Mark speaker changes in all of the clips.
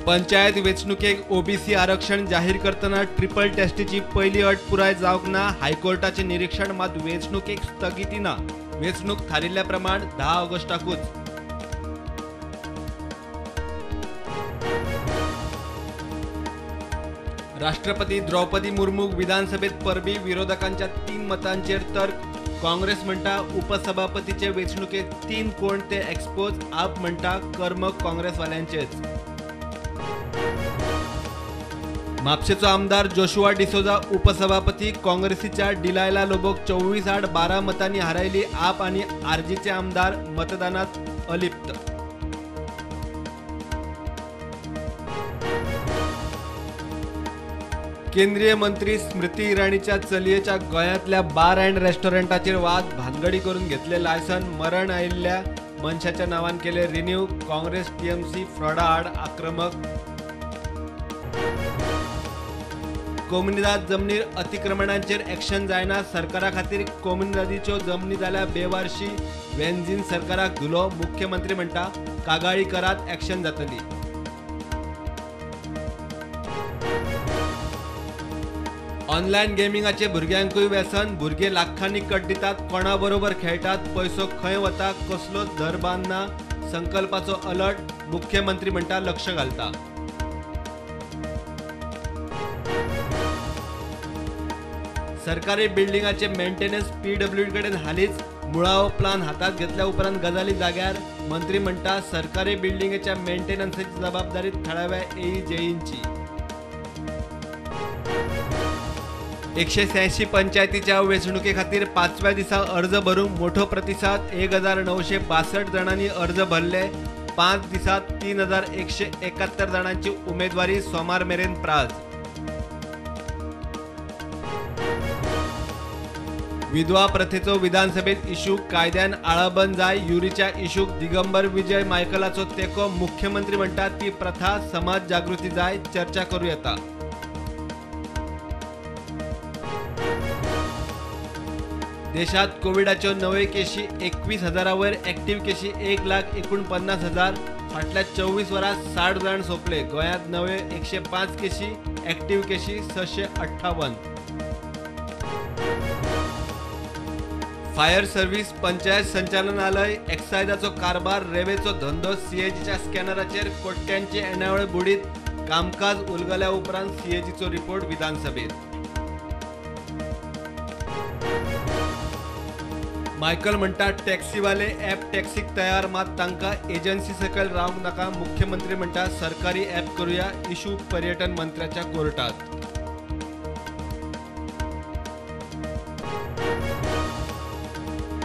Speaker 1: Panchayat वेंचणुकेक OBC आरक्षण जाहीर करतना ट्रिपल टेस्टीची पयली अट पुराय जावंक ना. हायकोर्टाचें निरीक्षण मात वेंचणुकेक स्थगिती ना. वेंचणूक थारिल्ल्या प्रमाण 10 ऑगस्टाकूच. राष्ट्रपती द्रौपदी मुर्मूक विधानसभेत परबी. विरोधकांच्या 3 मतांचेर तर्क. काँग्रेस म्हणटा उपसभापतीचे वेंचणुकेत 3 कोण ते एक्सपोज. आप म्हणटा कर्म काँग्रेसवाल्यांचेच. म्हापशेचो आमदार जोशुआ डिसोजा उपसभापती. काँग्रेसीच्या डिलायला लोबोक 24-12 मतांनी हारायली. आप आनी आरजीचे आमदार मतदानात अलिप्त. केंद्रीय मंत्री स्मृती इराणीच्या चलयेच्या गोंयांतल्या बार अँड रेस्टॉरंटाचेर वाद. भानगडी करून घेतले लायसन. मरण आयिल्ल्या मनशाच्या नांवान केले रिन्यू. काँग्रेस टीएमसी फ्रॉडा आड आक्रमक. कोमुनिदाद जमनीर अतिक्रमणांचेर एक्शन जायना. सरकारा खातीर कोमुनिदादीच्यो जमनी जाल्या बेवारशी. वेन्झीन सरकाराक धुलो. मुख्यमंत्री म्हणटा कागाळी करात, एक्शन जातली. ऑनलायन गेमिंगाचे भुरग्यांकूय व्यसन. भुरगे लाखांनी कट दितात. कोणा बरोबर खेळटात, पयसो खंय वता, कसलोच धरबांद ना. संकल्पाचो अलर्ट. मुख्यमंत्री म्हणटा लक्ष घालता. सरकारी बिल्डिंगाचे मेंटेनन्स पीडब्ल्यूडी कडेन हालींच. मुळावो प्लान हातांत घेतल्या उपरांत गजाली जाग्यार. मंत्री म्हणटा सरकारी बिल्डिंगेच्या मेंटेनन्साची जबाबदारी थळाव्या एईजेईंची. 186 पंचायतीच्या वेंचणुके खातीर 5व्या दिसा अर्ज भरूंक मोठो प्रतिसाद. 1962 जाणांनी अर्ज भरले. 5 दिसांत 3171 जाणांची उमेदवारी सोमार मेरेन प्राज. विधवा प्रथेचो विधानसभेत इशू. कायद्यान आळाबंद जाय. युरीच्या इशूक दिगंबर विजय मायकलाचो तेंको. मुख्यमंत्री म्हणटा ती प्रथा समाज जागृती जाय, चर्चा करूं येता. देशात कोविडाच्यो नव्यो केशी 21,000 वयर. एक्टिव्ह केशी 1,49,000. फाटल्या 24 वरांत 60 जाण सोंपले. गोंयांत नव्यो 105 केशी, एक्टिव्ह केशी 658. फायर सर्व्हिस, पंचायत संचालनालय, एक्सायजाचो कारभार, रेवेचो धंदो सीएजीच्या स्कॅनराचेर कोट्यांची येणावळ बुडीत. कामकाज उलगल्या उपरांत सीएजीचो रिपोर्ट विधानसभेत. मायकल म्हणटा टॅक्सीवाले ॲप टॅक्सीक तयार, मात तांकां एजन्सी सकयल रावंक नाका. मुख्यमंत्री म्हणटा सरकारी ॲप करुया. इशू पर्यटन मंत्र्याच्या कोर्टात.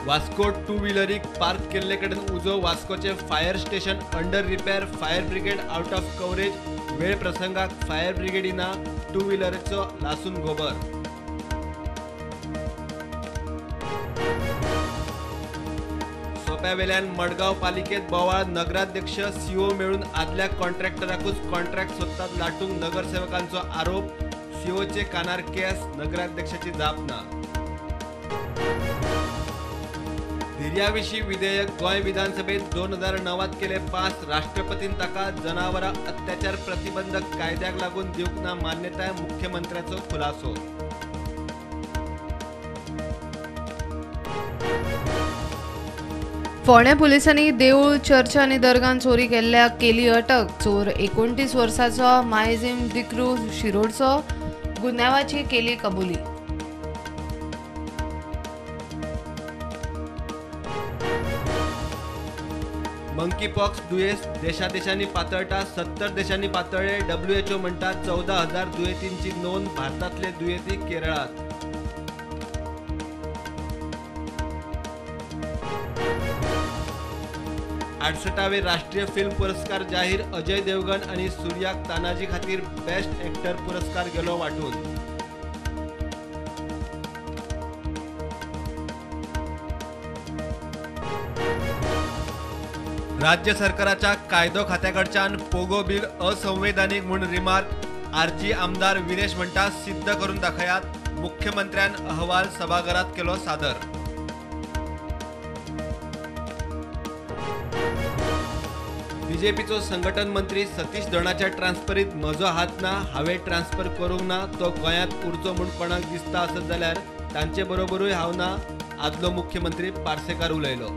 Speaker 1: वास्को टू व्हिलरीक पार्क केल्ले कडेन उजो. वास्कोचे fire station under repair. Fire brigade out of coverage. वेळ प्रसंगाक फायर ब्रिगेडी ना. टू व्हिलरीचो लासून गोबर. सोप्यावेल्यान मडगांव पालिकेत बोवाळ. नगराध्यक्ष सीओ मेळून आदल्या कॉन्ट्रॅक्टराकूच कॉन्ट्रॅक्ट सोदतात लाटूंक. नगरसेवकांचो आरोप. सीओचे कानार केस. नगराध्यक्षाची जाप ना. धिरयाविशीं विधेयक गोंय विधानसभेत 2009 केले पास. राष्ट्रपतीन ताका जनावरां अत्याचार प्रतिबंधक कायद्याक लागून दिवंक ना मान्यताय. मुख्यमंत्र्याचो खुलासो.
Speaker 2: फोंड्या पुलिसांनी देऊळ, चर्च आनी दर्गान चोरी केल्ल्याक केली अटक. चोर 29 वर्सांचो मायझीम दिक्रू शिरोडचो. गुन्यांवाची केली कबुली.
Speaker 1: मंकीपॉक्स दुयेंस देशादेशांनी पातळटा. 70 देशांनी पातळ्ळे. WHO म्हणटा 14,000 दुयेंतींची नोंद. भारतांतले दुयेंती केरळात. 68वे राष्ट्रीय फिल्म पुरस्कार जाहीर. अजय देवगण आनी सूर्याक तानाजी खातीर बेस्ट एक्टर पुरस्कार गेलो वांटून. राज्य सरकाराच्या कायदो खात्याकडच्यान पोगो बिल असंवैधानिक म्हूण रिमार्क. आरजी आमदार विरेश म्हणटा सिद्ध करून दाखयात. मुख्यमंत्र्यान अहवाल सभाघरात केलो सादर. बीजेपीचो संघटन मंत्री सतीश दोणाच्या ट्रान्सफरीत म्हजो हात ना, हांवें ट्रान्सफर करूंक ना, तो गोंयांत उरचो म्हूण कोणाक दिसता आसत जाल्यार तांचे बरोबरूय हांव ना, आदलो मुख्यमंत्री पार्सेकार उलयलो।